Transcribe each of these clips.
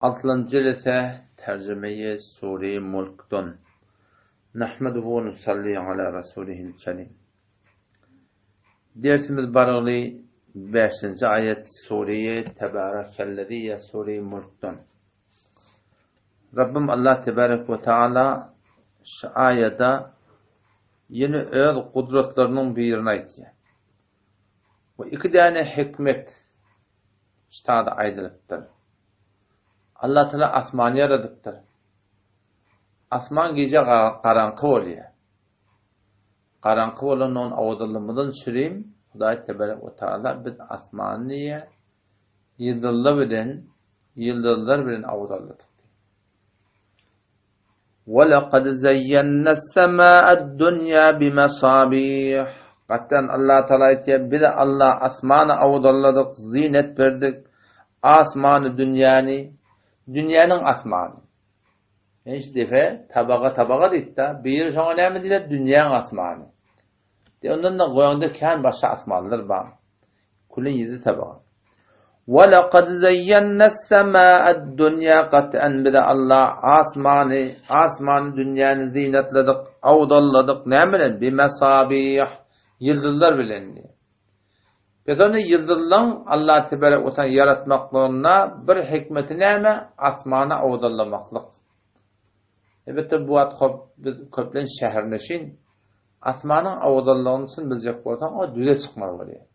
Altynjy jelese Terjimeýi Sureýi Mulkdan Nahmeduhu we nusalli ala rasulihil kerim. Dersimiz barygly bäşinji aýat Sureýi Tebarekellezi ýa Sureýi Mulkdan. Rabbim Allah tebarek we taala şu aýada ýene öz gudratlarynyň birini aýtýar. We iki däne hikmet Ştada aýdylypdyr. Allatala asmany ýaradypdyr. Asman gije garaňky bolýar. Garaňky bolandygyny owadanlygymyzdan çürim Hudaý tebarek we taala biz asmany diýýär, ýyldyzlar bilen, ýyldyzlar bilen owadanladyk diýýär. Wa-laqad zaýýannas-sama'ad-dunýa bimasabih. Gatdan Allah Taala aýtýar, biz Allah asmany awdalladyk, zinet berdik, asmany dünýäni, dünýäniň asmany. Hiç depe tabaga-tabaga diýdi-de, biri şoňa näme diýilýär? Dünýäň asmany. Diýip, ondan-da goýaňda kän başga asmanlar bar. Külün ýedi tabaga. Wa-laqad zaýýannas-sama'ad-dunýa gat'an bize Allah asmany, asmany dünýäni zynatladyk, awdalladyk näme bilen? Bimasabih, ýyldyzlar bilen. Pes onda ýyldyzlaň Allah tebarek we taala ýaratmaklygynda bir hikmeti näme? Asmany awdallamaklyk. Elbetde bu wagt hop biz köplenç şäherneşin Asmanyň owadanlygyny çyn biljek bolsaň, o düze çykmaly bolýar.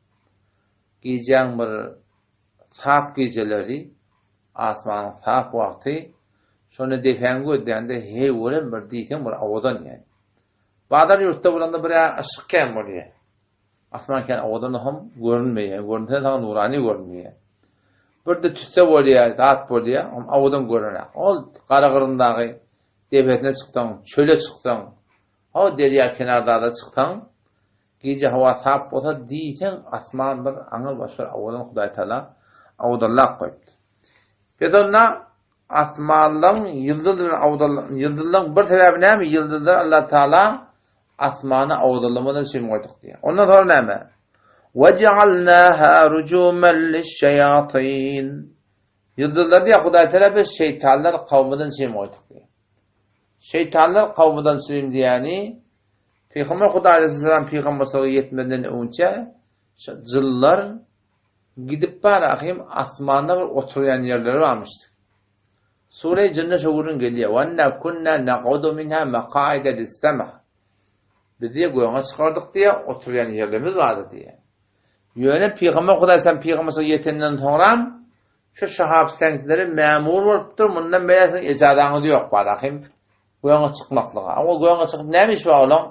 Gijäň bir sap gijeleri, asmanyň sap wagty, şonda depäňi gözläňde heýwürem bir diýseň bir owadan ýaly. Bazar ýurtda bolanda bir-ä yşyk kän bolýar. Asman kän owadan hem görünmeýär. Görünse saňa nurany görünmeýär. Bir-de tüsse bolýar, zat bolýar, hem owadan görünýär. Ol Garagyryndagy depesine çyksaň, çöle çyksaň, Ho derýa kenardada çyksaň, gije howa sap bolsa diýseň asman bir aňyr baş bir owadan Hudaý Taala owadanlap goýupdyr. Pes onda asmanlaň ýyldyz bilen owadan ýyldyzlaň bir sebäbi näme ýyldyzlar Allah Taala asmany owadanlamadan üçin goýduk diýýär. Ondan soňra näme? Wejealnaha rujuman liş-şeýatin. Ýyldyzlar diýýär Hudaý Taala biz şeýtanlar kowmudan üçin goýduk diýýär. Şeýtanlar kowmudan çynym diýýäni, Pygamber Hudaý aleýhissalam pygamberçilige ýetmezden öňçä şo jynlar gidip barahym asmanda bir oturýan ýerleri barmyş. Sure-i Jynda şo gürrüň gelýär, Wa enna kunna naq'udu minha maqaida lis-sama. Biz diýýär göge çykardyk diýýär, oturýan ýerlerimiz bardy diýýär. Ýöne Pygamber Hudaý aleýhissalam pygamberçilige ýetenden soňram Şu şahap seňkleri mämur bolupdyr, mundan beýläk siziň ejazaňyz ýok barahym göňe çykmaklyga. Awa göňe çykyp näme işi bar olaň?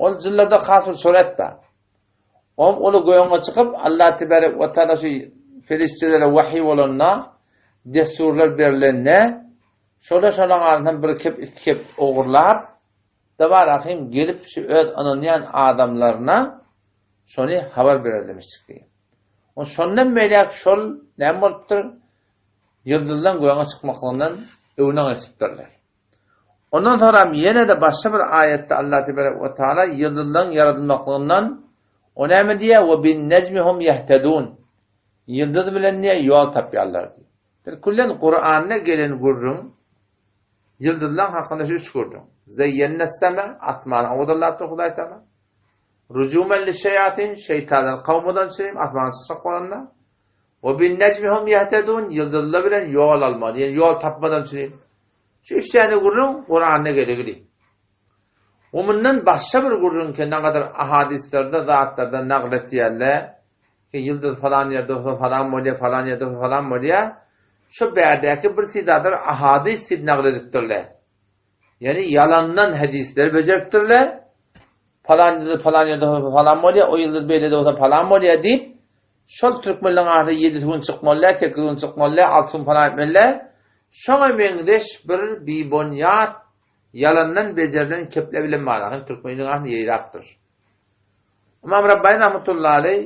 Ol jynlarda has bir surat bar. Om oly göňe çykyp Allah tebarek we taala şu feriştelere wahiý bolanda, dessurlar berlende, şolar şolaň arasyndan bir kep, iki kep ogurlap, da barahym gelip şu öz ynanýan adamlaryna şony habar bererlemişdik diýýär. O şondan beýläk şol näme bolupdyr? Ýyldyzlaň göge çykmaklygyndan öwne geçipdirler. Ondan soňram ýene-de başga bir aýatda Allah tebarek we taala ýyldyzlaň ýaradylmaklygyndan o näme diýýär? We bin nejmi hum ýehtedun. Ýyldyz bilen diýýär ýol tapýarlar diýýär. Biz küllen Kuranda gelen gürrüň ýyldyzlaň hakynda şu üç gürrüň. Zeýýennes-sema, asmany owadanlapdyr Hudaý Taala. Rujumen lişşeýatin, şeýtanlar kowmudan çynym, asmana çykjak bolanda. We bin-nejmi hum ýehtedun, ýyldyzlar bilen ýol almaly, ýagny ýol tapmadan çynym. Şu üç däne gürrüň Kuranda gelegli. We mundan başga bir gürrüň ki, nagadar ahadyslarda, zatlarda nagl etýärler ki, ýyldyz falan ýerde bolsa falan bolýar, falan ýerde bolsa falan bolýar. Şu bärdäki bir sidatlar ahadys diýip nagl edipdirler. Ýagny ýalandan hadysleri bejeripdirler. Palan ýyldyz palan ýerde bolsa falan bolýar, o ýyldyz beýlede bolsa falan bolýar diýip, şol türkmenleriň arasynda ýedisi gün çykmaly, sekiz gün çykmaly, altysy gün falan etmeli. Şoňa meňzeş bir bibonýat ýalandan bejerilen kepler bilen bar. Türkmenleriň arasynda ýaýrapdyr. Ymam Rabbani rahmetullahi aleý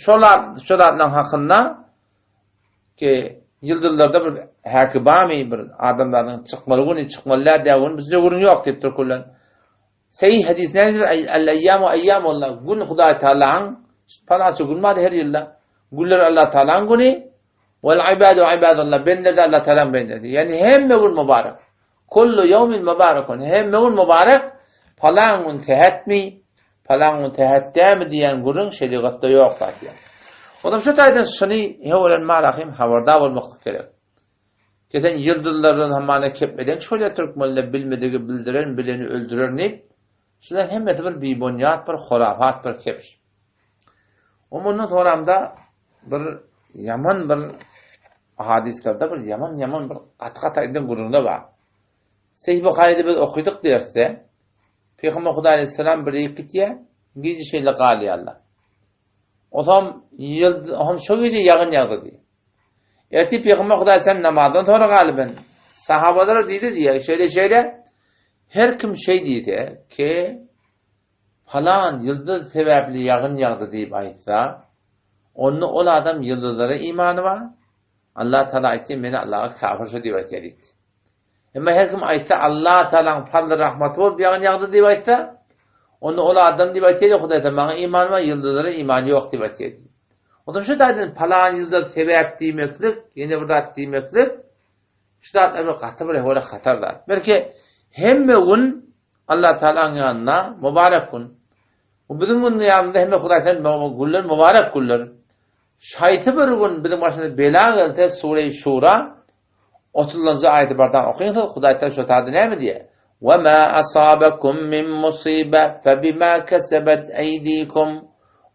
şol şol zatlaryň hakynda ki ýyldyzlarda bir häki barmy bir adamlaryň çykmaly güni çykmaly däl diýen gün bizde gürrüň ýok diýipdir kullan. Sahih hadys näme diýip el eýýamu eýýamullah gün Hudaý Taalanyň palança gün bardy her ýylda. Günler Allah Taalanyň güni. Wal ibadu ibadullah, bendeler-de Allah Tagalaň bendesi. Ýagny hemme gün mübarek. Kullu ýewmin mübarekun, hemme gün mübarek, palan gün sähetmi, palan gün sähet dälmi diýen gürrüň şerigatda ýok zat ýa. Onam şu taýdan şuny hewelen marahym habardar bolmaklyk gerek. Kesen ýyldyzlardan hamana kep eden şolýa türkmenler bilmedigi bildiren bileni öldürer diýip, şularyň hemmesi bir bibonýat bir horafat bir kepş. O mundan soramda bir ýaman bir hadyslarda bir ýaman ýaman bir gaty gaty aýdylan gürrüňler bar. Sahih Buharyda biz okydyk dersde Pygamber Hudaý aleyhisselam bir ýere gitýär, gije şeýle galýarlar. Otam ýyl hem şo gije ýagyn ýagdy diýýär. Ertir Pygamber Hudaý aleyhisselam namazdan sonra galyben sahabalara diýdi diýýär, şeýle şeýle her kim şeý diýse ki Palan ýyldyz sebäpli ýagyn ýagdy diýip aýtsa, onda ol adam ýyldyzlara imany bar, Allah Tagala aýtdy, men Allaha kafir şo diýip aýtýar diýdi. Emma her kim aýtsa, Allah Tagalaň fazly rahmaty bolup ýagyn ýagdy diýip aýtsa, onda ol adam diýip aýtýar, Hudaý Tagala maňa imany bar, ýyldyzlara imany ýok diýip aýtýar diýdi. Onda şu taýdan palan ýyldyz sebäp diýmeklik, ýene bir zat diýmeklik, şu zatlar bir gaty bir hewele hatar zat. Belki hemme gün Allah Tagalaň ýanynda mübarek gün. Bu biziň gün ýanymyzda hemme Hudaý sen güller mübarek güller. Şaýty bir gün biziň başymyza bela gelse Sure-i Şura 30-njy aýaty bardan okyňsyz Hudaý Tagala şo taýda näme diýýär? Ve ma asabakum min musibe fe bima kesebet eydikum.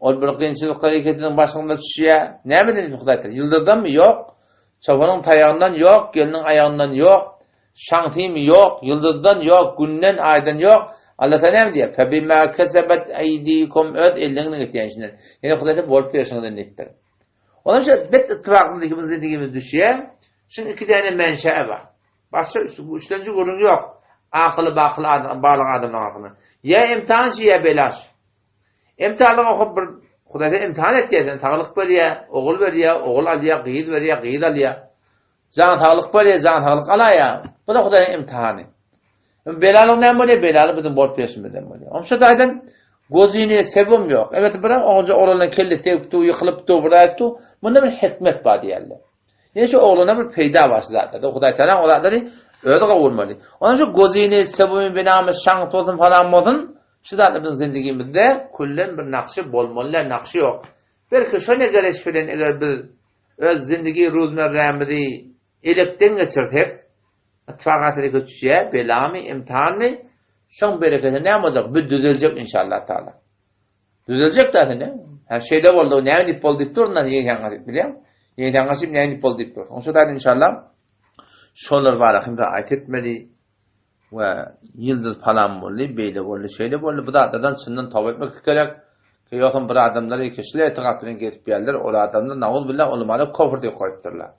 Ol bir kynçylyklar ikisiniň başyňyza düşýär. Näme diýdi Hudaý Tagala? Ýyldyzdanmy? Ýok. Çopanyň taýagyndan ýok, gelniň aýagyndan ýok. Şaňsym ýok, ýyldyzdan ýok, günden, aýdan ýok. Allah Taala näme diýýär? Febima kesebet eydikum öz elliňiziň etýän işinden. Ýagny Hudaý Taala bolup berşiňizden diýipdir. Olam şu bet ittifakly ikimiz zindegimiz düşýär. Şuň iki däne menşei bar. Başga üçlenji gürrüň ýok. Akyly bakyly adam, balyk adamlaryň akylyna. Ýa imtihan şi ýa bela şi. Imtihanlyk okup bir Hudaý seni imtihan etýär, sen saglyk berýär, ogul berýär, ogul alýar, gyz berýär, gyz alýar. Jan saglyk berýär, jan saglyk alaýar. Bu-da Hudaýyň imtihany. Belalyk näme bolýar? Belalyk biziň bolup ýörşümizden bolýar. Onuň şu taýdan gözüni sebim ýok. Evet, bir oňca oglanyň kellesi degip dur, ýykylyp dur, bir zat dur. Munda bir hikmet bar diýerler. Ýene şu oglana bir peýda bar şu zatlarda. Hudaý Taala o zatlary özi gowurmaly. Onuň şu gözüni sebimi binamy şaňt bolsun falan bolsun, şu zatlar biziň zindigimizde küllen bir nakşy bolmaly, nakşy ýok. Belki şo ne gereş bilen eger biz Öz zindigi ruzmerrämizi elekden geçirsek, ittifak-atrike düşýär, belamy, imtihanmy, şoň bereketi näme boljak? Bu düzeljek inşallah taala. Düzeljek däsi ne? Ha şeýle boldy, näme diýip boldy diýip durun, ýeňsäň gaçyp bilýän. Ýeňsäň gaçyp näme diýip boldy diýip dur. Oň şo inşallah şolar bara hem raýat etmeli we ýyldyz palan boldy, beýle boldy, şeýle boldy. Bu zatlardan çyndan toba etmek gerek. Ki ýogsam bir adamlar ikişli etikat bilen gezip ýärler, ol adamlar nauz billah ulumada kofr diýip goýupdyrlar.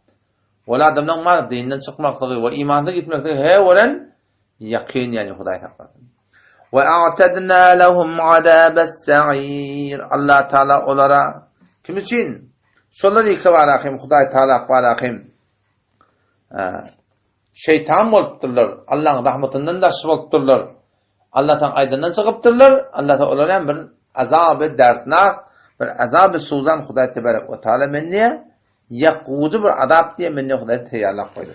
Ol adamlaryň mal dinden çykmaklygy we imansyz gitmekligi he gören ýakyn ýani Hudaý saklasyn. We a'tadna lahum azabas sa'ir. Allah Taala olara kim üçin? Şolar iki barahym Hudaý Taala barahym. Şeýtan bolupdyrlar, Allahyň rahmatyndan daş bolupdyrlar. Allahdan aýdandan çykypdyrlar. Allah Taala olara hem bir azaby derdnak, bir azaby suzan Hudaý tebarek we taala men diýe ýakujy bir azap diýe men diýe Hudaý taýýarlap goýdy.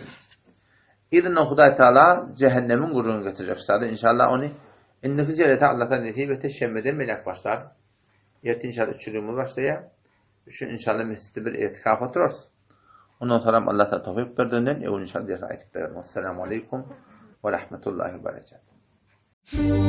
Yzyndan Hudaý Taala cehennemiň gürrüňini getirjek. Sada inşallah ony indiki jelete Allah Taala nesip etse şenbeden melek başlar. Ertir inşallah üçüligimiz başlaýar. Üçün inşallah mesjitde bir etikaf oturarys. Ondan soňram Allah Taala towfyk berdiginden öwün inşallah dersi aýdyp bererin. Wessalamu aleýkum we rahmetullahi we berekatuh.